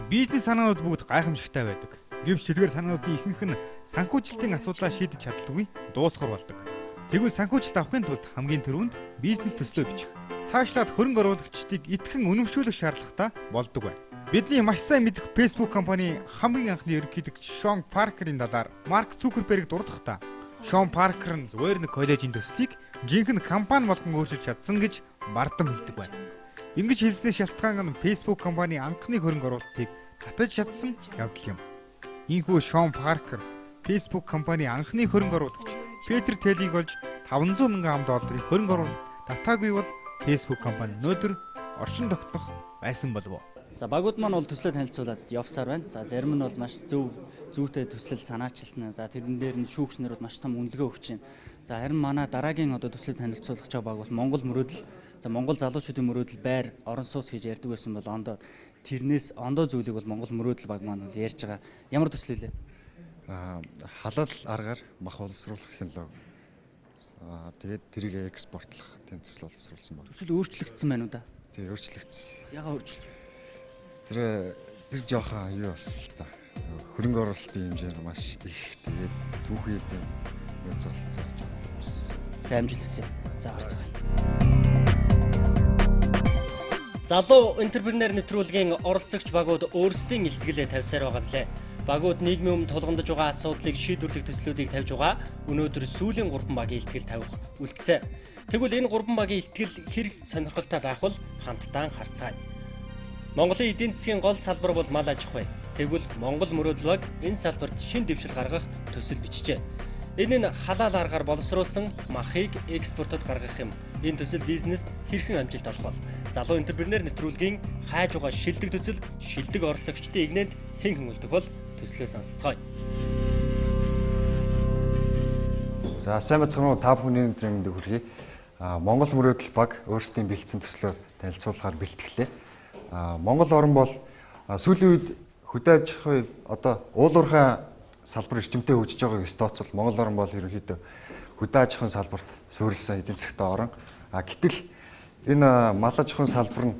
Бизнес санаанууд бүгд гайхамшигтай байдаг. Гэвч эдгээр санаануудын ихэнх нь санхүүжилтийн асуудлаа шийдэж чаддаггүй дуусгар болдог. Тэгвэл санхүүжилт авахын тулд хамгийн түрүүнд бизнес төслөө бичих, цаашлаад хөрөнгө оруулагчдыг итгэн үнэмшүүлэх шаардлагатай болдог байна. Бидний маш сайн мэдэх Facebook компани хамгийн анхны ерөнхийлөгч Шон Паркерийн талаар Марк Цукерберг дурдахдаа Шон Паркер нь зүгээр нэг коллежийн төслийг жинхэнэ компани болгон өөрчилж чадсан гэж бардам хэлдэг байна. Ингэж хэлснээр шалтгаан нь Facebook компани анхны хөрөнгө оруулалтыг татаж чадсан явдал юм. Ийхүү Шон Паркер Facebook компани анхны хөрөнгө оруулагч Петр Телийг олж 500 мянган долларын хөрөнгө оруулалт татаагүй бол Facebook компани өнөөдөр оршин тогтнох байсан болов уу? За багууд маань бол төслөө танилцуулаад явсаар байна. За зарим нь бол маш зөв зүйтэй төсөл санаачилсан. За тэрэн дээр нь шүүгч нарууд маш том үнэлгээ өгч байна. За харин манай дараагийн одоо төслөө танилцуулах чаа баг бол Монгол мөрөөдөл. За Монгол залуучуудын мөрөөдөл байр орон сууц гэж ярьдаг байсан бол ондоо тэрнээс ондоо зүйлийг бол Монгол мөрөөдөл баг маань бол ярьж байгаа. Ямар төсөл вэ? Халал аргаар мах боловсруулах технологи. Тэгээд тэрийг экспортлох тийм төсөл боловсруулсан байна. Төсөл өөрчлөгдсөн байна уу да? Тийм, өөрчлөгдсөн. Ягаа өөрчлөж? Тэр жоохон юу болсон л та. Хөрөнгө оруулалтын хэмжээ маш их. Тэгээд түүхийд нөөц болцсон гэж байна. Амжилт хүсье. За орцгоё. Залуу энтерпренер нэвтрүүлгийн оролцогч багууд өөрсдийн илтгэлээ тавьсаар байгаа билээ. Багууд нийгмийн өмнө тулгамдж байгаа асуудлыг шийдвэрлэх төслүүдийг тавьж байгаа. Өнөөдөр сүүлийн 3 багийн илтгэл тавих үлдсэн. Тэгвэл энэ 3 багийн илтгэл хэрэг сонирхолтой байх бол хамтдаа харцгаая. Монголын эдийн засгийн гол салбар бол мал аж ахуй. Тэгвэл Монгол мөрөөдөл баг энэ салбарт шин дэвшил гаргах төсөл бичжээ. Энэ нь халаал аргаар боловсруулсан махыг экспортод гаргах юм. Энэ төсөл бизнест хэрхэн амжилт олох вэ? Залуу энтерпренер нэвтрүүлгийн хайж байгаа шилдэг төсөл, шилдэг оролцогчдын игнэнд хэн хөнгөлдөх бол төслөө сонсцгоё. За сайн байцгаана уу, та бүхний өнөөдрийн мэндийг хүргэе. Монгол мөрөөдөл баг өөрсдийн бэлдсэн төслөө танилцуулахаар бэлтгэлээ. Монгол орн бол сүүлийн үед хөдөө аж ахуй одоо уулуурхай салбар эрчимтэй хөгжиж байгааг өс тооцвол Монгол орн бол ерөнхийдөө хөдөө аж ахуйн салбарт суурилсан эдийн засгтай орн. Гэтэл энэ мал аж ахуйн салбар нь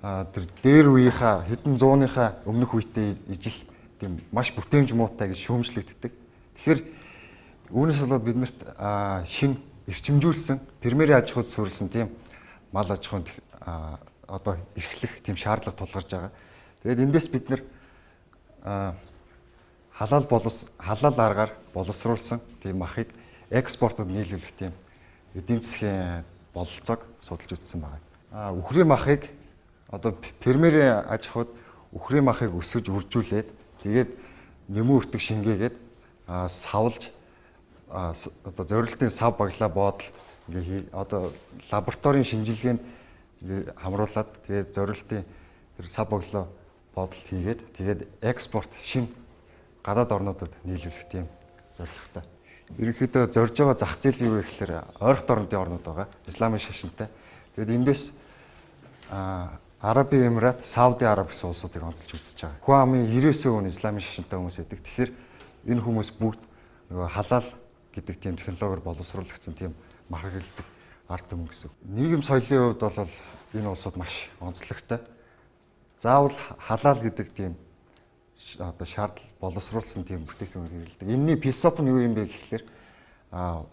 тэр дээр үеийнхаа хэдэн зууныхаа өмнөх үетэй ижил тийм маш бүтээмж муутай гэж шүүмжлэгддэг. Тэгэхээр үүнээс болоод биднэрт шин эрчимжүүлсэн фермерийн аж ахуйд суурилсан тийм мал аж ахуйн одоо эрхлэх тийм шаардлага тулгарч байгаа. Тэгээд эндээс бид нэр халаал аргаар боловсруулсан тийм махыг экспортод нийлүүлэх тийм эдийн засгийн бололцоог судалж үзсэн байгаа. Үхрийн махыг одоо фермерийн аж ахуйд үхрийн махыг өсгөж үржүүлээд тэгээд нэмэн өртөг шингээгээд савлж одоо зорилтын сав баглаа боодолд ингээ одоо лабораторийн шинжилгээнд ингээ хамруулад тэгээд зорилтын тэр сав баглаа бодолт хийгээд тэгээд экспорт шин гадаад орнуудад нийлүүлэх тийм зорилготой. Ерөнхийдөө зорж байгаа зах зээл юу вэ гэхээр ойрхот орнуудын орнууд байгаа. Исламын шашинтай. Тэгээд эндээс Арабын Эмират, Сауди Араб гэсэн улсуудыг онцолж үзэж байгаа. Хүн амын 90% нь исламын шашинтай хүмүүс байдаг. Тэгэхээр энэ хүмүүс бүгд нөгөө халаал гэдэг тийм технологиор боловсруулагдсан тийм мах хэрэглэдэг ард түмэн гэсэн. Нийгэм соёлын хувьд бол энэ улсууд маш онцлогтой. Заавал халаал гэдэг тийм одоо шаардлага боловсруулсан тийм бүтээгдэхүүн хэрэглэдэг. Энэний философи нь юу юм бэ гэхлээр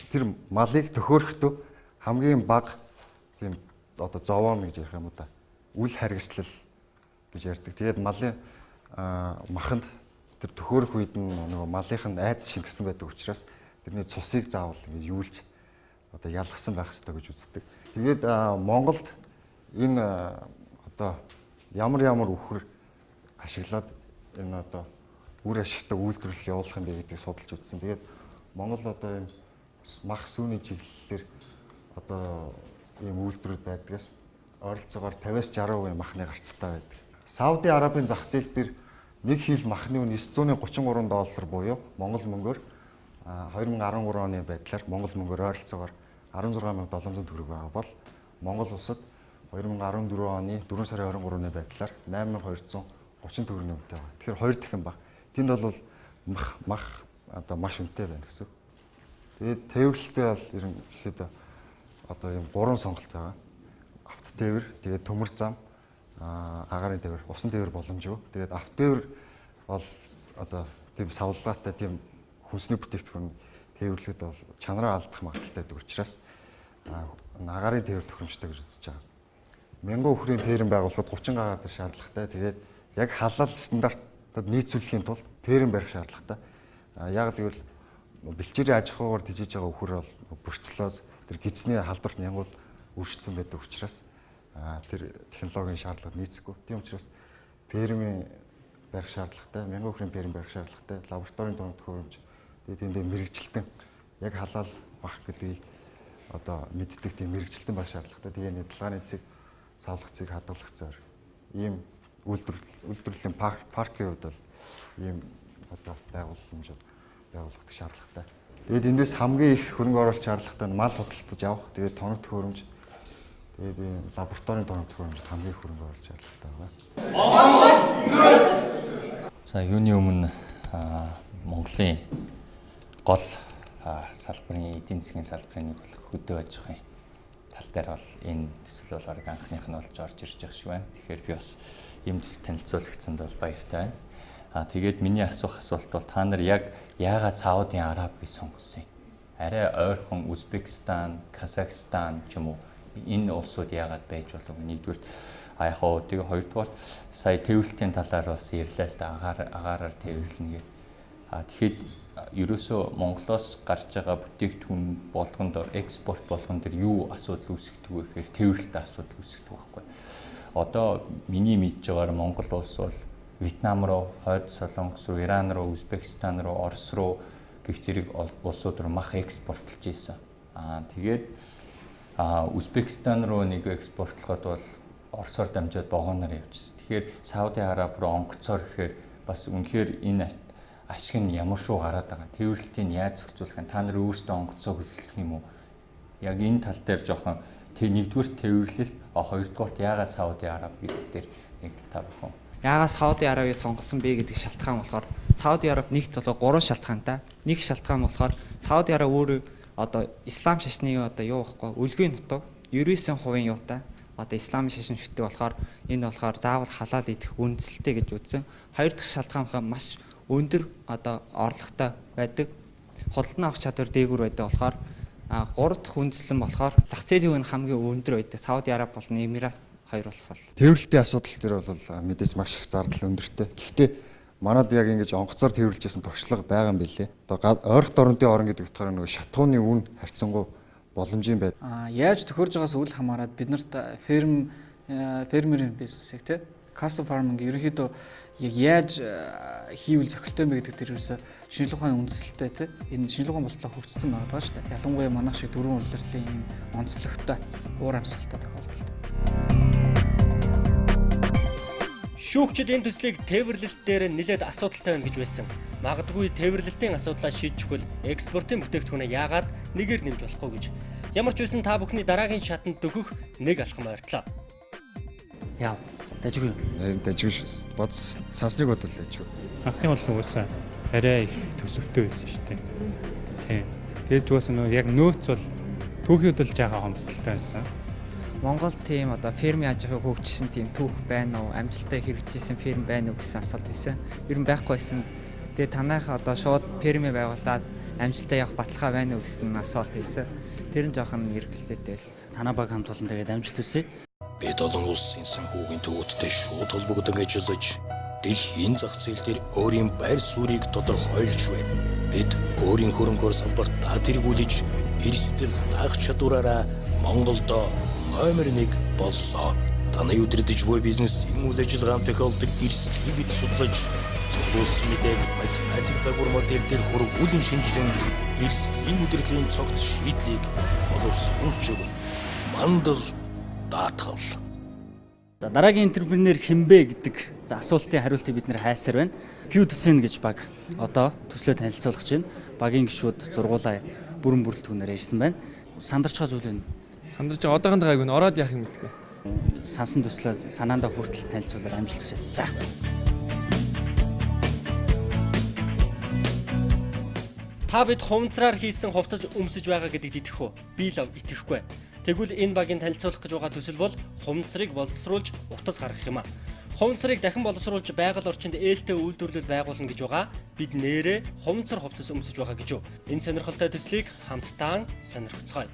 тэр малыг төхөөрөхдөө хамгийн бага тийм одоо зовоон гэж ярих юм уу да. Үл харгислал гэж ярьдаг. Тэгээд малын маханд тэр төхөөрөх үед нь нөгөө малынх нь айдас шингэсэн байдаг учраас тэрний цусыг заавал ингэж юулж одоо ялгсан байх ёстой гэж үздэг. Тэгээд Монголд энэ одоо ямар үхэр ашиглаад энэ одоо үр ашигтай үйлдвэрлэл явуулах юм бэ гэдгийг судалж үзсэн. Тэгээд Монгол одоо ийм мах сүүний чиглэлээр одоо ийм үйлдвэрүүд байдгаас ойролцоогоор 50-60% махны гарцтай байдаг. Сауди Арабын зах зээл дээр нэг хил махны үн 933 доллар буюу Монгол мөнгөөр 2013 оны байдлаар Монгол мөнгөөр ойролцоогоор 16,700 төгрөг байгаа бол Монгол улсад 2014 оны 4 сарын 23-ны байдлаар 8,230 төгрөгийн үнэтэй байгаа. Тэгэхээр 2 дахин бага. Тэнд бол мах одоо маш үнэтэй байна гэсэн. Тэгээд тээвэрлэлтэй бол ерөнхийдөө одоо ийм 3 сонголт байгаа. Автотээвэр, тэгээд төмөр зам, Агаарын тээвэр, усан тээвэр боломжгүй. Тэгээд автотээвэр бол одоо тийм савлгаатай тийм хүнсний бүтээгдэхүүн тээвэрлэхэд бол чанараа алдах магадлалтай байдаг учраас агаарын тээвэр тохиромжтой гэж үзэж байгаа. 1000 үхрийн ферм байгуулахад 30 га газар шаардлагатай. Тэгээд яг халал стандартад нийцүүлэхийн тулд ферм барих шаардлагатай. Яг гэвэл бэлчээрийн аж ахуйгаар тижээж байгаа үхэр бол бүрчлөөс тэр гидсний халдварт нянгууд өөрчлөлтсөн байдаг учраас тэр технологийн шаардлагад нийцэхгүй. Тийм учраас фермийн барих шаардлагатай, 1000 үхрийн ферм барих шаардлагатай, лабораторийн тоног төхөөрөмж, тэгээд тэндээ мэрэгжилтэн яг халаал бах гэдгийг одоо мэддэг тийм мэрэгжилтэн байх шаардлагатай. Тэгээ нядалгааны цэг, савлах цэг, хадгалах цэг ийм үйлдвэрлэлийн паркийн хувьд бол ийм одоо байгууламжууд байгуулах шаардлагатай. Тэгээд эндээс хамгийн их хөрөнгө оруулалт шаардлагатай нь мал худалдаж авах, тэгээд тоног төхөөрөмж, тэгээд ийм лабораторийн тоног төхөөрөмжид хамгийн их хөрөнгө оруулалт шаардлагатай байгаа. За юуны өмнө Монголын гол салбарын эдийн засгийн салбарын нэг болох хөдөө аж ахуйн тал дээр бол энэ төсөл бол бараг анхных нь болж орж ирж байгаа шиг байна. Тэгэхээр би бас ийм төсөл танилцуулагдсанд бол баяртай байна. Тэгээд миний асуух асуулт бол та нар яг яагаад Саудын Арабыг сонгосон юм? Арай ойрхон Узбекистан, Казахстан ч юм уу энэ улсууд яагаад байж болов? Нэгдүгээр яг хоо тэгээ хоёрдугаар сая тээвэрлэлтийн талаар бас ярьлаа л да, агаараар тээвэрлэнэ гэх. Тэгэхээр ерөөсөө Монголоос гарч байгаа бүтээгдэхүүн болгон дор экспорт болгон дээр юу асуудал үүсгдэг вэ гэхээр тээвэрлэлтийн асуудал үүсгдэг байхгүй. Одоо миний мэдж байгаагаар Монгол улс бол Вьетнам руу, Хойд Солонгос руу, Иран руу, Узбекистан руу, Орос руу гэх зэрэг улсууд руу мах экспортлж ийсэн. Тэгээд Узбекистан руу нэг экспортлоход бол Оросоор дамжаад вагоноор явжсэн. Тэгэхээр Сауди Араб руу онгоцоор гэхээр бас үнэхээр энэ ашиг нь ямар шүү гараад байгаа. Тээвэрлэлтийг яаж зохицуулах юм? Та нар өөрсдөө онгоцоо хөсөлдөх юм уу? Яг энэ тал дээр жоохон нэгдүгээр тээвэрлэлт, хоёрдугаарт яагаад Сауди Араб гэдэг дээр нэг та бүхэн. Яагаад Сауди Арабыг сонгосон бэ гэдэг шалтгаан болохоор Сауди Араб нэгт болоо 3 шалтгаантай. Нэг шалтгаан болохоор Сауди Араб өөрөө одоо ислам шашны одоо юу байхгүй өлгийн нутаг 99% юутай одоо исламын шашин шүтдэг болохоор энэ болохоор заавал халаал идэх үндсэлтэй гэж үзсэн. Хоёр дахь шалтгаан болохоор маш өндөр одоо орлоготой байдаг. Худалдан авах чадвар дээгүүр байдаг болохоор гурав дахь үндслэн болохоор зах зээлийн үн хамгийн өндөр байдаг. Сауди Араб болон Эмират хоёр улс бол. Тээвэрлэлтийн асуудал дээр бол мэдээж маш их зардал өндөртэй. Гэхдээ манад яг ингэж онгоцоор тээвэрлжсэн туршлага байгаа юм билээ. Одоо ойрхон дорнодын орн гэдэг утгаараа нөгөө шатхууны үн харьцангуй боломжийн байд. Яаж төхөрж байгаас үл хамааран бид нарт фермерийн бизнесийг те custom farming ерөнхийдөө яг яаж хийвэл зохилтой юм бэ гэдэг дээр ерөөсөө шинжилгээ ухааны үндэслэлтэй те энэ шинжилгээ ухаан болтлоо хөгжсөн байгаа шүү дээ. Ялангуяа манайх шиг дөрвөн улирлын ийм онцлогтой уур амьсгалтай тохиолдолд. Шүүгчид энэ төслийг тээвэрлэлт дээр нэлээд асуудалтай байна гэж байсан. Магадгүй тээвэрлэлтийн асуудлаа шийдэхгүй экспортын бүтээгдэхүүнээ яагаад нэгээр нэмж болохгүй гэж. Ямар ч байсан та бүхний дараагийн шатанд дөхөх нэг алхам ойртлоо. Яав, дажгүй юу? Дажгүй шүү. Бодс сансныг бодвол дажгүй. Анхны бол угаасаа арай их төсөвтэй байсан шүү дээ. Тийм. Тэгээд угаасаа нөгөө яг нөөц бол түүхийд бол жаахан хомсдолтой байсан. Монгол тийм одоо фермийн аж ахуйг хөгжсөн тийм түүх байна уу? Амжилттай хэрэгжижсэн ферм байна уу гэсэн асуулт байсан. Ер нь байхгүй байсан. Тэгээ танайх одоо шууд фермээ байгуулад амжилттай явах баталгаа байна уу гэсэн асуулт байсан. Тэр нь жоохон эргэлзээтэй байсан. Танаа баг хамт олон тэгээд амжилт хүсье. Бид олон улсын санхүүгийн төвүүдтэй шууд холбогдон ажиллаж дэлхийн зах зээл дээр өөрийн байр суурийг тодорхойлж байна. Бид өөрийн хөрөнгөөр салбарт тэргүүлж эрсдэл даах чадвараараа Монголдо номер 1 боллоо. Таны удирдах буй бизнесийн үйл ажиллагаанд тохиолдог эрсдлийг бид судлаж, цуглуулсан мэдээг математик загвар модель дээр хургуулan шинжилэн эрсдлийн удирдлагын цогц шийдлийг боловсруулж өгнө. Мандал даатгал. За дараагийн энтерпренер хэн бэ гэдэг за асуултын хариултыг бид нэр хайсаар байна. Qtsen гэж баг одоо төслөө танилцуулах чинь багийн гишүүд зургуулаа бүрэн бүрэлдэхүүнээр ирсэн байна. Сандарч байгаа зүйл байна. Сандарч байгаа одоохондоо гайгүй н ороод яах юм мэдгүй. Сансан төслөө санаандаа хүртэл танилцуулаар амжилт хүсье. За. Та бид хуванцраар хийсэн хувцас өмсөж байгаа гэдэгт итгэх үү? Би л итгэхгүй. Тэгвэл энэ багийн танилцуулах гэж байгаа төсөл бол хумцрыг боловсруулж утас гаргах юм а. Хуванцрыг дахин боловсруулж байгаль орчинд ээлтэй үйлдвэрлэл байгуулна гэж байгаа. Бид нэрээ хуванцар хувцас өмсөж байгаа гэж юу. Энэ сонирхолтой төслийг хамтдаа сонирхцгоё.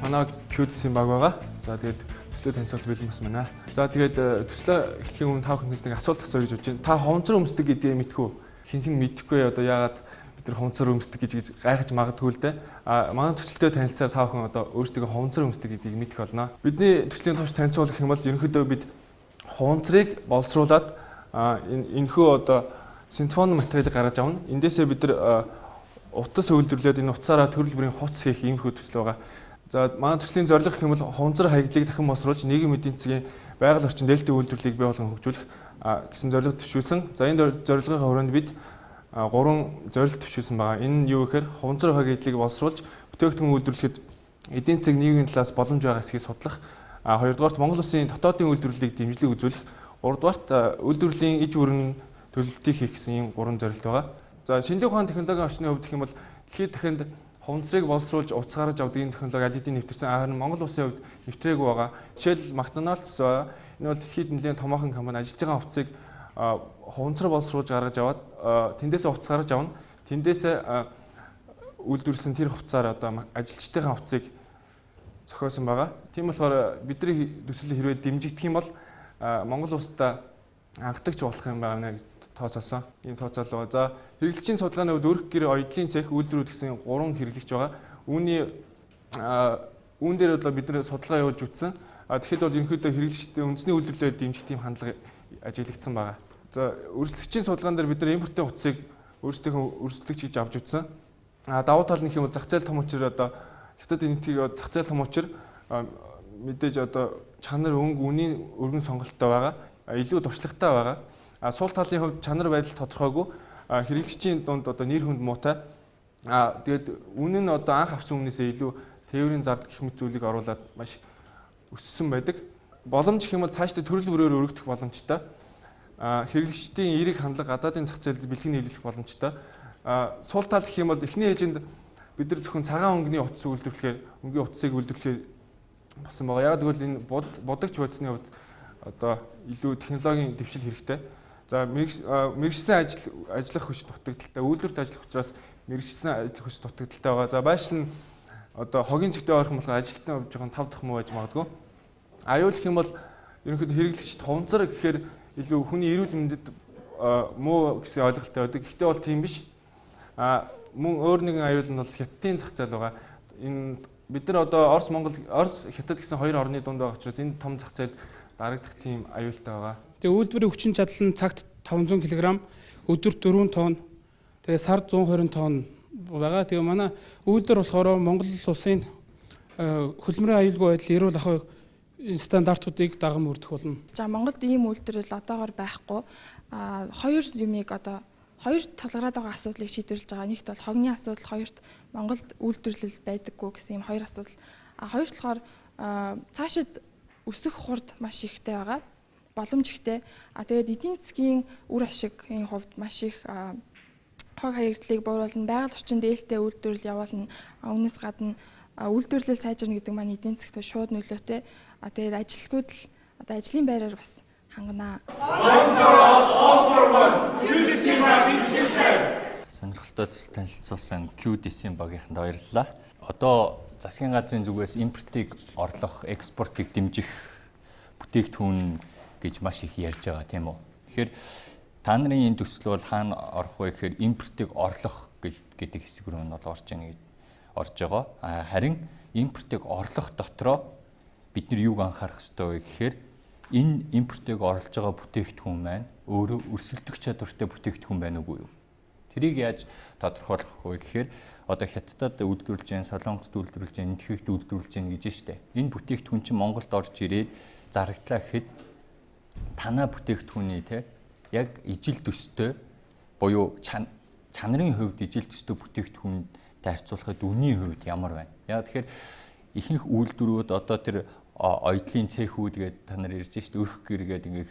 Манай QDC-ийн баг байгаа. За тэгээд төслөө танилцуулах бэлэн болсон байна. За тэгээд төслөө эхлэхийн өмнө та бүхнээс нэг асуулт асууя гэж бодож байна. Та хуванцар өмсдөг гэдгийг мэдэх үү? Хинх нь мэдэхгүй одоо яагаад бид нар хуванцар өмсдөг гэж гайхаж магадгүй л дээ. А манай төсөлтөй танилцаар та бүхэн одоо өөрсдөө хуванцар өмсдөг гэдгийг мэдэх болно. Бидний төслийн товч танилцуулах юм бол ерөнхийдөө бид хуванцрыг боловсруулад энэхүү одоо синтефон материалыг гаргаж авна. Эндээсээ бид нар утас үйлдвэрлээд энэ утсаараа төрөл бүрийн хувцас хийх иймэрхүү төсөл байгаа. За манай төслийн зорилго гэх юм бол хуванцар хаягдлыг дахин боловсруулж нийгмийн эдийн засгийн байгаль орчин дээлтэй үйлдвэрлэлийг бий болгон хөгжүүлэх гэсэн зорилго төвшүүлсэн. За энэ зорилгын хүрээнд бид 3 зорилт төвшүүлсэн байгаа. Энэ нь юу гэхээр хуванцар хаягдлыг боловсруулж бүтээгдэхүүн үйлдвэрлэхэд эдийн засаг нийгмийн талаас боломж байгаа хэсгийг судлах. Хоёрдугаарт Монгол улсын дотоодын үйлдвэрлэлийг дэмжлэг үзүүлэх. Гуравдугаарт үйлдвэрлэлийн иж бүрэн төлөвлөлтийг хийх гэсэн ийм 3 зорилт байгаа. За шинжлэх ухааны технологийн орчны хувьд гэх юм бол дэлхийд дахинд хуванцрыг боловсруулж утас гаргаж авдаг энэ технологи аль хэдийн нэвтэрсэн. Харин Монгол улсын хувьд нэвтрээгүй байгаа. Жишээл McDonald's байгаа. Энэ бол дэлхийд нэлээд томоохон компани ажиллаж байгаа хувцсыг хуванцар боловсруулж гаргаж аваад тэндээсээ хувцас гаргаж авна. Тэндээсээ үйлдвэрлэсэн тэр хувцаар одоо ажилчдынхаа хувцсыг зохиосон байгаа. Тийм болохоор бидний төсөл хэрвээ дэмжигдэх юм бол Монгол улсдаа анхдагч болох юм байна гэж тооцоолсон. Ийм тооцоолол байгаа. За хэрэглэгчийн судалгааны хувьд өрх гэр оёдлын цех үйлдвэрүүд гэсэн 3 хэрэглэгч байгаа. Үүн дээр одоо бид нар судалгаа явуулж үзсэн. Тэгэхэд бол ерөнхийдөө хэрэглэгчдийн үндэсний үйлдвэрлэлээр дэмжих тийм хандлага ажиглагдсан байгаа. За өрсөлдөгчийн судалгаан дээр бид нар импортын утсыг өөрсдийнхөө өрсөлдөгч гэж авч үзсэн. Давуу тал нь гэх юм бол зах зээл том учраас одоо хятад энэтхийг зах зээл том учраас мэдээж одоо чанар өнгө үнийн өргөн сонголттой байгаа. Илүү туршлагатай байгаа. Сул талын хувьд чанар байдал тодорхойгүй, хэрэглэгчийн дунд одоо нэр хүнд муутай. Тэгээд үнэ нь одоо анх авсан өмнөөсөө илүү тээврийн зард гэх мэт зүйлийг оруулаад маш өссөн байдаг. Боломж гэх юм бол цаашдаа төрөл бүрээр өргөдөх боломжтой. Хэрэглэгчдийн эерэг хандлага гадаадын зах зээлд бэлэг нийлүүлэх боломжтой. Сул тал гэх юм бол эхний ээлжинд бид нар зөвхөн цагаан өнгөний утас үйлдвэрлэхээр өнгийн утсыг үйлдвэрлэхээр болсон байгаа. Яг тэгвэл энэ будагч бодисны хувьд одоо илүү технологийн дэвшил хэрэгтэй. За мэргэжсэн ажиллах хүч дутагдaltaй, үйлдвэрт ажиллах учраас мэргэжсэн ажиллах хүч дутагдaltaй байгаа. За байшил нь одоо хогийн зэгтээ орох юм бол ажилтны хувьд жоохон тав дахь муу байж магадгүй. Аюул гэх юм бол ерөнхийдөө хэрэглэгчд хуванцар гэхээр илүү хүний эрүүл мэндэд муу гэсэн ойлголттой байдаг. Гэхдээ бол тийм биш. Мөн өөр нэгэн аюул нь бол хятадын зах зээл байгаа. Энэ бид нар одоо Орос Монгол Орос Хятад гэсэн хоёр орны дунд байгаа учраас энэ том зах зээл дарагдах тийм аюултай байгаа. Тэгээ үйлдвэрийн хүчин чадал нь цагт 500 кг, өдөрт 4 тонн, тэгээ сард 120 тонн байгаа. Тэгээ манай үйлдвэр болохоор Монгол улсын хөлмөрийн аюулгүй байдал, эрүүл ахуй стандартуудыг даган мөрдөх болно. За Монголд ийм үйлдвэрлэл одоогор байхгүй. Хоёр юмыг одоо хоёр тулгараад байгаа асуудлыг шийдвэрлэж байгаа. Нэгт бол хогны асуудал, хоёрт Монголд үйлдвэрлэл байдаггүй гэсэн ийм хоёр асуудал. Хоёрт болохоор цаашид өсөх хурд маш ихтэй байгаа. Боломж ихтэй. Тэгээд эдийн засгийн үр ашигын хувьд маш их хог хаягдлыг бууруулна, байгаль орчинд ээлтэй үйлдвэрлэл явуулна. Үүнээс гадна үйлдвэрлэл сайжирна гэдэг маань эдийн засагт шууд нөлөөтэй. Тэгээд ажилтгууд л одоо ажлын байраар бас ханганаа. Сонирхолтой төсөл танилцуулсан QDC-ийн багийнханд баярлалаа. Одоо засгийн газрын зүгээс импортыг орлох, экспортыг дэмжих бүтээгдэхүүн гэж маш их ярьж байгаа тийм үү. Тэгэхээр та нарын энэ төсөл бол хаана орох вэ гэхээр импортыг орлох гэдэг хэсэг рүү нь бол орж ийн гэж орж байгаа. Харин импортыг орлох дотроо бид нар юуг анхаарах ёстой вэ гэхээр энэ импортыг орлож байгаа бүтээгдэхүүн маань өөрөө өрсөлдөх чадвартай бүтээгдэхүүн байна уугүй юу? Тэрийг яаж тодорхойлох вэ гэхээр одоо Хятадд үйлдвэрлэж байна, Солонгост үйлдвэрлэж байна, Энэтхэгт үйлдвэрлэж байна гэж штэ. Энэ бүтээгдэхүүн чинь Монголд орж ирээд зарагдлаа гэхэд танаа бүтээгдэхүүний те яг ижил төстэй буюу чанарын хувьд ижил төстэй бүтээгдэхүүнтэй харьцуулахад үнийн хувьд ямар байна? Яг тэгэхээр ихэнх үйлдвэрүүд одоо тэр оёдлын цехүүд гээд та нар ярьж шít өрх гэр гээд ингээ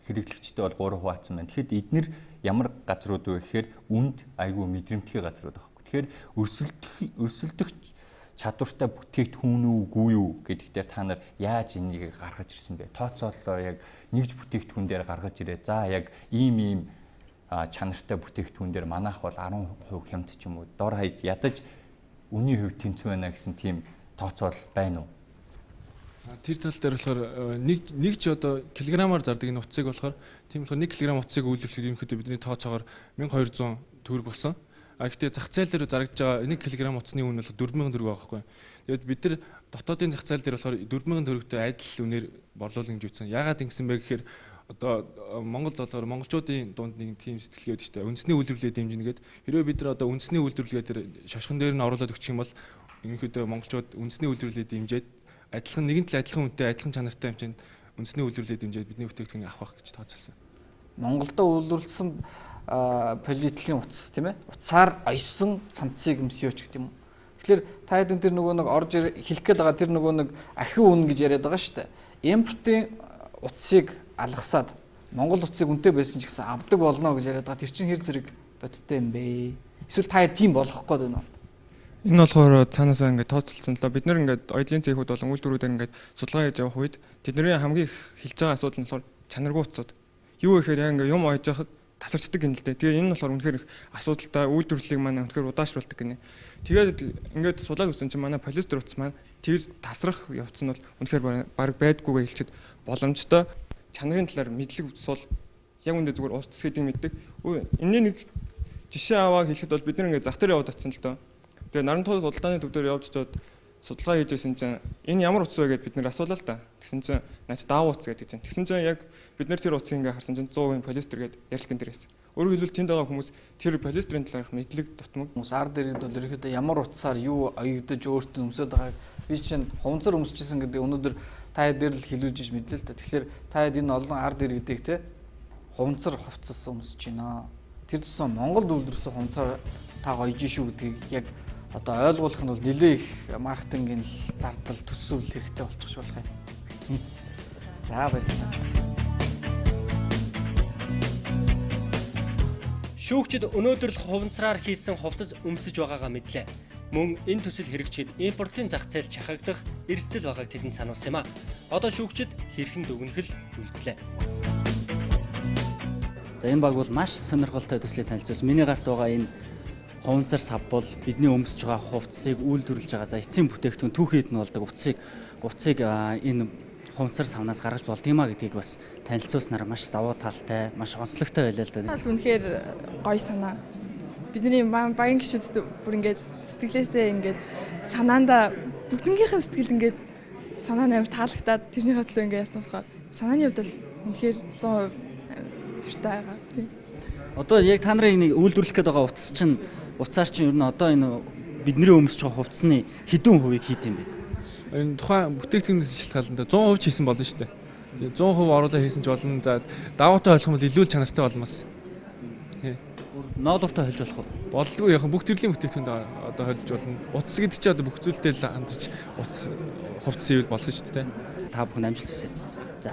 хэрэглэгчтэй бол 3 хуваацсан байна. Тэгэхэд эднэр ямар газрууд вэ гэхээр үнд айгүй мэдрэмтгий газрууд байхгүй. Тэгэхээр өрсөлдөх чадвартай бүтээгдэхүүн үгүй юу гэдэг дээр та нар яаж энийг гаргаж ирсэн бэ? Тооцоолоо яг нэгж бүтээгдэхүүн дээр гаргаж ирээ. За яг ийм чанартай бүтээгдэхүүн дээр манайх бол 10% хямд ч юм уу дор хаяж ядаж үнийн хувь тэнцвэ байна гэсэн тийм тооцоол байна уу? Тэр тал дээр болохоор нэг ч одоо килограммаар зардаг энэ утсыг болохоор тийм болохоор 1 кг утсыг үйлдвэрлэхэд ерөнхийдөө бидний тооцоогоор 1200 төгрөг болсон. А гэхдээ зах зээл дээр зарагдж байгаа 1 кг утасны үнэ бол 4000 төгрөг байгаа байхгүй. Тэгээд бид нар дотоодын зах зээл дээр болохоор 4000 төгрөгтэй адил үнээр борлуулна гэж үзсэн. Яагаад ингэсэн бэ гэхээр одоо Монголд болохоор монголчуудын дунд нэг тийм сэтгэлгээ байдаг шүү дээ. Үндэсний үйлдвэрлэлээ дэмжинэ гээд хэрвээ бид нар одоо үндэсний үйлдвэрлэлээ тэр шошгон дээр нь оруулаад өгчих юм бол ерөнхийдөө монголчууд үндэсний үйлдвэрлэлээ дэмжиж адилхан нэгэн тал адилхан үнэтэй адилхан чанартай юм чинь үндэсний үйлдвэрлэлээ дэмжиж бидний бүтээгдэхүүнийг авах гэж тооцоолсон. Монголдо үйлдвэрлэсэн полиэтилийн утас тийм ээ. Утсаар оёсон цамцыг өмсөж гэдэг юм уу. Тэгэхээр та хэдэн тэр нөгөө нэг орж хэлэх гээд байгаа тэр нөгөө нэг ахиу үн гэж яриад байгаа шүү дээ. Импортын утсыг алгасаад Монгол утсыг үнэтэй байсан ч гэсэн авдаг болно гэж яриад байгаа. Тэр чинь хэр зэрэг бодиттой юм бэ? Эсвэл та тийм болгох гээд байна уу? Энэ болохоор цаанаасаа ингээд тооцоолсон л бид нар ингээд оёлын цехүүд болон үйлдвэрүүдээр ингээд судалгаа хийж явах үед тэдний хамгийн их хэлж байгаа асуудал нь болохоор чанаргүй утсууд. Юу гэхээр яг ингээд юм ойж байхад тасарчдаг юм л дээ. Тэгээ энэ нь болохоор үнэхээр их асуудалтай үйлдвэрлэлийг манай үнэхээр удаашруулдаг гинэ. Тэгээд ингээд судлаад үзсэн чинь манай полиэстер утас маань тэр тасрах явц нь бол үнэхээр баг байдгүйгээ хэлчихэд боломжтой. Чанарын талаар мэдлэг сул яг үндэ зүгээр утас гэдэг мэддэг. Энэний нэг жишээ аваа хэлэхэд бол бид нар ингээд зах дээр яваад очсон л доо. Тэгээ Нарантуул судалгааны төв дээр явж очиод судалгаа хийж байсан чинь энэ ямар утас вэ гэдээ бид нэр асуулаа л да. Тэгсэн чинь наач даав утас гэдэг чинь. Тэгсэн чинь яг бид нэр тэр утсыг ингээ харсан чинь 100% полиэстер гэдэг ярилтан дээр байсан. Өөрөөр хэлбэл тэнд байгаа хүмүүс тэр полиэстерийн талаарх мэдлэг дутмаг. Хүмүүс ард иргэд бол ерөнхийдөө ямар утсаар юу оёгдож өөртөө өмсөд байгааг би чинь хуванцар өмсөжсэн гэдэг өнөөдөр та хэд дээр л хэлүүлж иж мэдлээ л да. Тэгэхээр та хэд энэ олон ард иргэдийг те хуванцар хувцас өмсөж байна. Тэр тусам Монголд үйлдвэрлэсэн хуванцар та гоёж шүү гэдгийг яг одоо ойлгуулах нь бол нэлээ их маркетингийн л зардал төсөв хэрэгтэй болчих болох юм. За баярлалаа. Шүүгчид өнөөдөр л хуванцраар хийсэн хувцас өмсөж байгаагаа мэдлээ. Мөн энэ төсөл хэрэгжихэд импортын зах зээл чахагдах эрсдэл байгааг тэдэнд сануулсан юм а. Одоо шүүгчид хэрхэн дүгнэх л үлдлээ. За энэ баг бол маш сонирхолтой төслийг танилцуулсан. Миний гарт байгаа энэ хуванцар сав бол бидний өмсөж байгаа хувцсыг үйлдвэрлэж байгаа. За эцсийн бүтээгдэхүүн түүхийд нь болдог утсыг энэ хуванцар савнаас гаргаж болдгиймаа гэдгийг бас танилцуулснаар маш давуу талтай, маш онцлогтой байлаа л да. Бол үнэхээр гоё санаа. Бидний багийн гишүүд бүр ингээд сэтгэлээсээ ингээд санаандаа бүгднгийнхэн сэтгэлд ингээд санаа амар таалагдаад тэрнийхээ төлөө ингээд яасан болохоор санааны хувьд бол үнэхээр 100% дуртай байгаа. Тийм. Одоо яг та нарын нэг үйлдвэрлэх гээд байгаа утас чинь утсаар чинь ер нь одоо энэ бидний өмсөж байгаа хувцсны хэдэн хувийг хийт юм бэ? Энэ тухайн бүтээгдэхүүнээс шалтгаална да 100% ч хийсэн болно шүү дээ. 100% оруулаа хийсэн ч болно. За даваатай болох юм бол илүү л чанартай болно бас. Ноолууртай хольж болох уу? Болдгоо яг бүх төрлийн бүтээгдэхүүнд одоо хольж болно. Утас гэдэг чинь одоо бүх зүйлтэй л хамтарч утас хувцас хийвэл болох шүү дээ. Та бүхэн амжилт хүсье. За.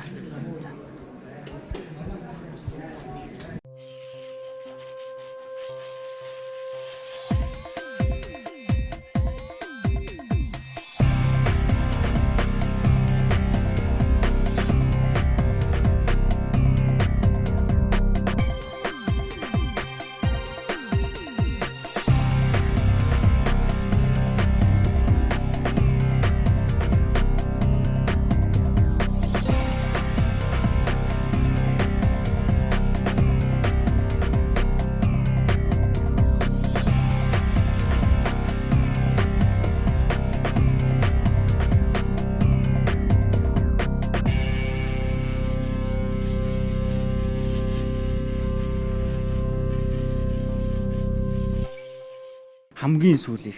Хамгийн сүүлийнх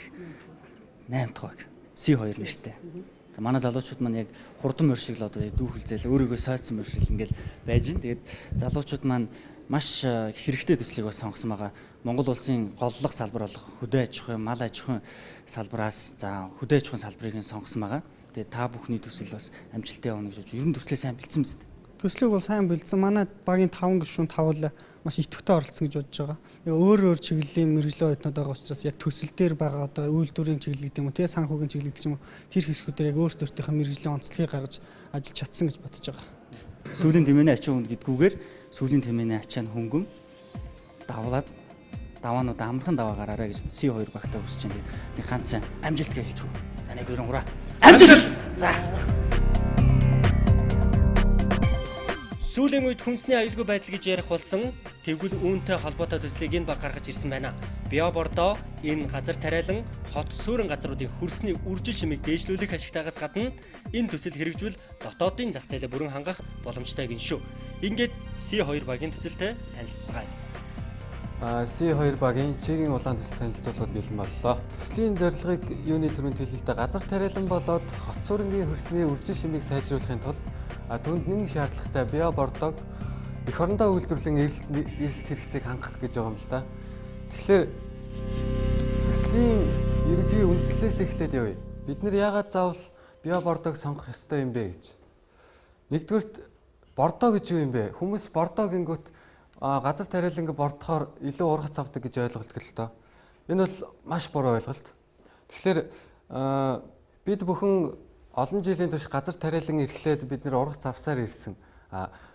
8 дахь баг C2 нэртэй. За манай залуучууд маань яг хурдан морь шиг л одоо дүүхэлзээл өөрийгөө сойцсон морь шиг ингээл байж гин. Тэгээд залуучууд маань маш хэрэгтэй төслийг бас сонгосон байгаа. Монгол улсын голлох салбар болох хөдөө аж ахуйн, мал аж ахуйн салбараас за хөдөө аж ахуйн салбарыг нь сонгосон байгаа. Тэгээд та бүхний төсөл бас амжилттай явна гэж бодож ер нь төслөө сайн бэлдсэн биз дээ. Төслийг бол сайн бэлдсэн. Манай багийн 5 гишүүн 5 л маш идэвхтэй оролцсон гэж бодож байгаа. Өөр өөр чиглэлийн мэргэжлийн оюутнууд байгаа учраас яг төсөл дээр байгаа одоо үйлдвэрийн чиглэл гэдэг юм уу, тэ санхүүгийн чиглэл гэдэг юм уу, тэр хэсгүүдээр яг өөрсдийнхөө мэргэжлийн онцлогийг гаргаж ажиллаж чадсан гэж бодож байгаа. Сүүлийн тэмээний ачаа хүнд гэдгүүгээр сүүлийн тэмээний ачаа нь хөнгөн давлаад даваанууд амархан даваа гараарай гэж C2 багтаа хүсэж байна. Нэг ганц амжилт гэж хэлж үү. За 1 2 3. Амжилт. За. Сүүлийн үед хүнсний аюулгүй байдал гэж ярих болсон тэгвэл үүнтэй холбоотой төслийг энэ баг гаргаж ирсэн байна. Био Бордо энэ газар тариалан хот суурин газруудын хөрсний үржил шимийг дээшлүүлэх ашигтайгаас гадна энэ төсөл хэрэгжвэл дотоодын зах зээлээ бүрэн хангах боломжтой гин шүү. Ингээд C2 багийн төсөлтэй танилцацгаая. C2 багийн чигийн улаан төсөл танилцуулахад бэлэн боллоо. Төслийн зорилгыг юуны түрүүнд хэлэлдэ газар тариалан болоод хот суурингийн хөрсний үржил шимийг сайжруулахын тулд түүнд нэгэн шаардлагатай Био Бордог эх орондоо үйлдвэрлэн эрэлт хэрэгцээг хангах гэж байгаа юм л да. Тэгэхээр төслийн ерөнхий үндслээс эхлээд явъя. Бид нар яагаад заавал Био Бордог сонгох ёстой юм бэ гэж. Нэгдүгээрт бордо гэж юу юм бэ? Хүмүүс бордо гингүүт газар тариаланг бордохоор илүү ургац авдаг гэж ойлголдог л доо. Энэ бол маш буруу ойлголт. Тэгэхээр бид бүхэн олон жилийн турш газар тариалан эрхлээд бид нэр ургац авсаар ирсэн.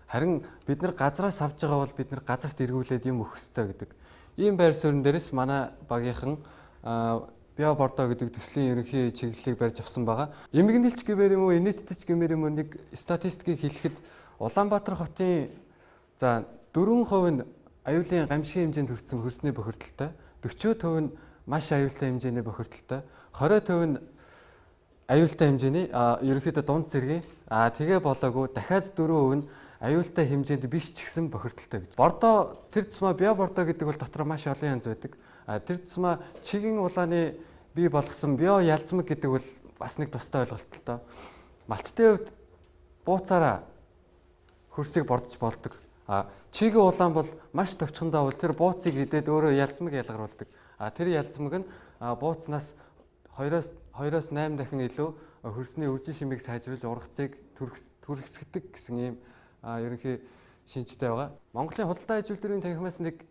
Харин бид нар газраас авж байгаа бол бид нар газарт эргүүлээд юм өгөх ёстой гэдэг. Ийм байр суурин дээрээс манай багийнхан Био Бордо гэдэг төслийн ерөнхий чиглэлийг барьж авсан байгаа. Эмгэнэлч гэмээр юм уу, инээдтэйч гэмээр юм уу нэг статистикийг хэлэхэд Улаанбаатар хотын за 4% нь аюулын гамшигын хэмжээнд хүрсэн хөрсний бохирдолтой, 40% нь маш аюултай хэмжээний бохирдолтой, 20% нь аюултай хэмжээний ерөнхийдөө дунд зэргийн тэгээ болоогүй дахиад 4% нь аюултай хэмжээнд биш ч гэсэн бохирдолтой гэж. Бордо тэр тусмаа Био Бордо гэдэг бол дотор маш олон янз байдаг. Тэр тусмаа чигийн улааны бий болгосон био ялзмаг гэдэг бол бас нэг тустай ойлголт л доо. Малчтын хувьд бууцаараа хөрсийг бордож болдог. Чигийн улаан бол маш товчхондоо бол тэр бууцыг идээд өөрөө ялзмаг ялгаруулдаг. Тэр ялзмаг нь бууцнаас 2-оос 8 дахин илүү хөрсний үржин шимийг сайжруулж ургацыг түрхсгдэг гэсэн ийм ерөнхий шинжтэй байгаа. Монголын худалдаа аж үйлдвэрийн танхимаас нэг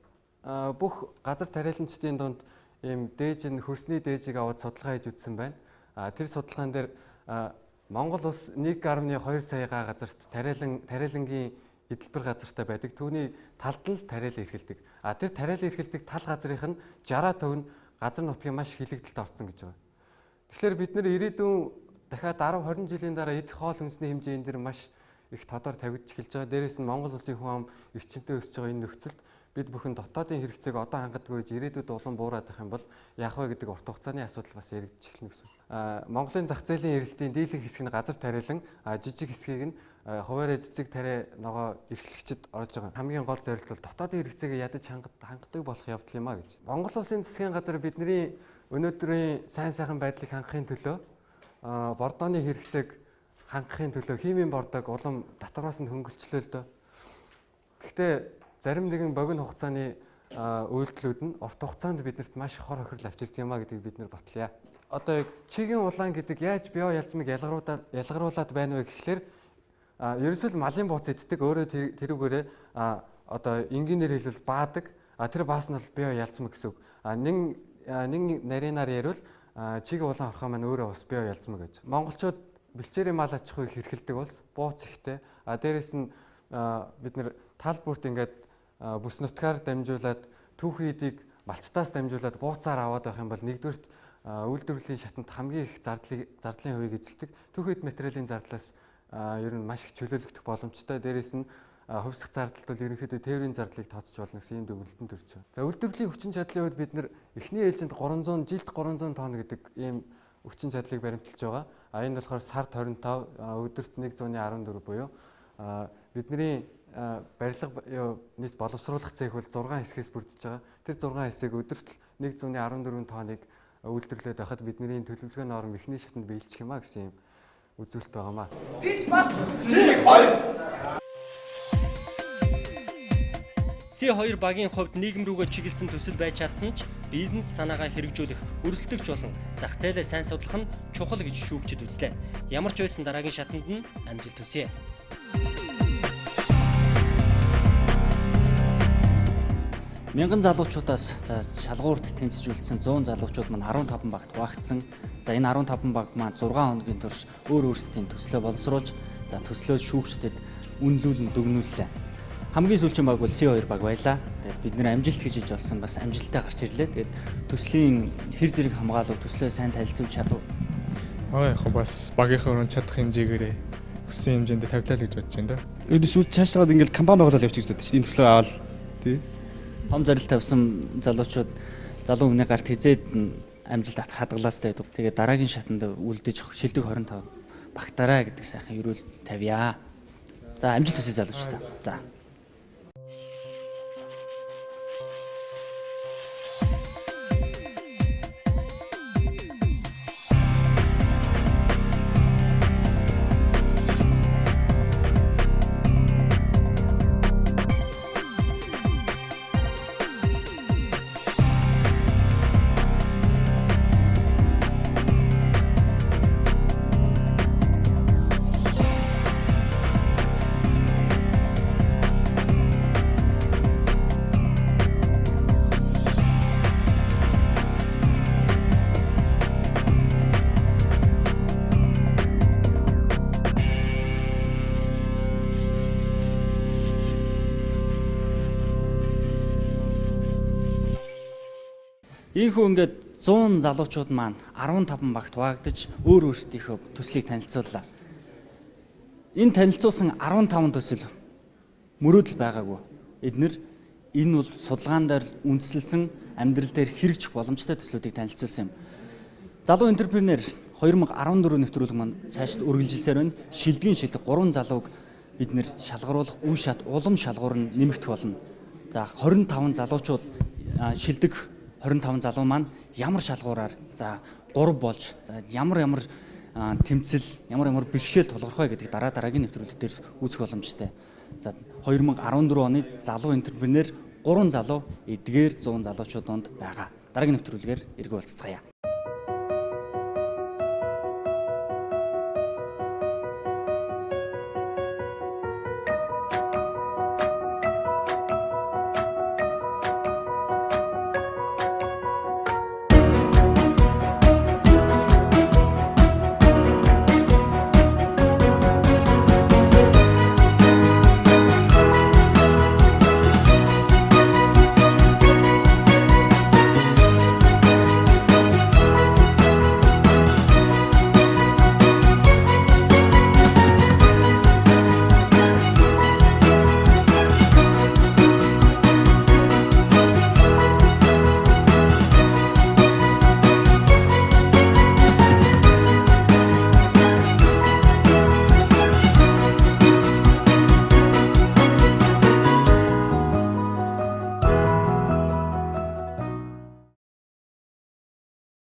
бүх газар тариаланчдын дунд ийм дээж нь хөрсний дээжийг аваад судалгаа хийж үзсэн байна. Тэр судалгаан дээр Монгол улс 1.2 сая га газарт тариалангийн эдэлбэр газартай байдаг. Түүний талд нь тариалан эрхэлдэг. Тэр тариалан эрхэлдэг тал газрынх нь 60% нь газар нутгийн маш хилэгдэлд орсон гэж байгаа. Тэгэхээр бид нэр ирээдүйн дахиад 10 20 жилийн дараа идэх хоол хүнсний хэмжээ энэ дэр маш их тодор тавигдж эхэлж байгаа. Дээрээс нь Монгол улсын хүн ам эрчимтэй өсөж байгаа энэ нөхцөлд бид бүхэн дотоодын хэрэгцээг одоо хангадаггүй гэж ирээдүйд улам буураад байх юм бол яах вэ гэдэг урт хугацааны асуудал бас яригдж эхэлнэ гэсэн. Монголын зах зээлийн эрэлтийн дийлэнх хэсэг нь газар тариалан, жижиг хэсгийг нь хуваарь цэцэг тариа ногоо эрхлэгчд орж байгаа. Хамгийн гол зорилт бол дотоодын хэрэгцээг ядаж хангадаг болох явдал юм а гэж. Монгол улсын засгийн газар бидний өнөөдрийн сайн сайхан байдлыг хангахын төлөө бордооны хэрэгцээг хангахын төлөө химийн бордог улам татвараас нь хөнгөлчлөө л дөө. Гэхдээ зарим нэгэн богино хугацааны үйлдэлүүд нь урт хугацаанд биднэрт маш хор хохирол авчирдаг юм а гэдгийг бид нэр батлая. Одоо яг чигийн улаан гэдэг яаж био ялзмыг ялгаруулад байна вэ гэхлээр ерөөсөө л малын бууц иддэг, өөрөө тэрүүгээрээ одоо энгийнээр хэлбэл баадаг. Тэр баас нь бол био ялзмаг гэсэн үг. Нин нарийнаар ярил чигийн улаан хорхоо маань өөрөө бас био ялзмаг гэж. Монголчууд бэлчээрийн мал аж ахуйг хэрхэлдэг улс, бууц ихтэй. Дээрээс нь бид нэр тал бүрт ингээд бүс нутгаар дамжуулаад түүхий эдийг малчтаас дамжуулаад бууцаар аваад байх юм бол нэгдүгээрт үйлдвэрлэлийн шатанд хамгийн их зардлын хувийг эзэлдэг. Түүхий эд материалын зардлаас ер нь маш их чөлөөлөгдөх боломжтой. Дээрээс нь хувьсах зардалд бол ерөнхийдөө тээврийн зардлыг тооцож болно гэсэн ийм дүгнэлтэнд төрж байгаа. За үйлдвэрлэлийн хүчин чадлын хувьд бид нэр эхний ээлжинд 300 жилд 300 тонн гэдэг ийм хүчин чадлыг баримталж байгаа. Энэ болохоор сард 25, өдөрт 114 буюу бидний барилга нийт боловсруулах цех бол 6 хэсгээс бүрдэж байгаа. Тэр 6 хэсэг өдөрт 114 тонныг үйлдвэрлээд байхад бидний төлөвлөгөө норм эхний шатанд биелчих юм а гэсэн юм үзүүлэлт байгаамаа. Бид бол C2. C2 багийн хувьд нийгэм рүүгээ чиглэсэн төсөл байж чадсан ч бизнес санаагаа хэрэгжүүлэх өрсөлдөгч болон зах зээлээ сайн судлах нь чухал гэж шүүгчид үзлээ. Ямар ч байсан дараагийн шатанд нь амжилт хүсье. Мянган залуучуудаас за шалгуурт тэнцэж үлдсэн 100 залуучууд маань 15 багт хуваагдсан. За энэ 15 баг маань 6 хоногийн турш өөр өөрсдийн төслөө боловсруулж за төслөө шүүгчдэд үнэлүүлэн дүгнүүллээ. Хамгийн сүүлийн баг бол C2 баг байлаа. Тэгээд бид нэр амжилт гэж хэлж болсон бас амжилттай гарч ирлээ. Тэгээд төслийн хэр зэрэг хамгаалав, төслөө сайн танилцуулж чадав. Аа яг бас багийнхаа өрөөнд чадах хэмжээгээрээ хүссэн хэмжээнд тавилаа л гэж бодож байна да. Ерөөс үү цаашаад ингээл компани байгуулаад явчих гэж бодсон шүү дээ. Энэ төслөө аваад тий. Том зорилт тавьсан залуучууд залуу хүний гарт хизээд амжилт хадгалаастай байдаг. Тэгээд дараагийн шатанд үлдээж шилдэг 25 багтаарай гэдэг сайхан ерөөл тавья. За амжилт хүсье залуучуудаа. За. Ийхүү ингээд 100 залуучууд маань 15 багт хуваагдаж өөр өөрсдийнхөө төслийг танилцууллаа. Энэ танилцуулсан 15 төсөл мөрөөдөл байгаагүй. Эднэр энэ бол судалгаан дээр үндэслэсэн амьдрал дээр хэрэгжих боломжтой төслүүдийг танилцуулсан юм. Залуу энтерпренер 2014 нэвтрүүлэг маань цаашд үргэлжилсээр байна. Шилдгийн шилдэг 3 залууг бид нэр шалгаруулах үе шат улам шалгуур нь нэмэгдэх болно. За 25 залуучууд шилдэг 25 залуу маань ямар шалгуураар за 3 болж за ямар тэмцэл ямар бэрхшээл тулгарх вэ гэдэг дараа дараагийн нэвтрүүлэг дээрс үүсэх боломжтой. За 2014 оны залуу энтерпренер 3 залуу эдгээр 100 залуучууд донд байгаа. Дараагийн нэвтрүүлгээр эргэн уулзцгаая.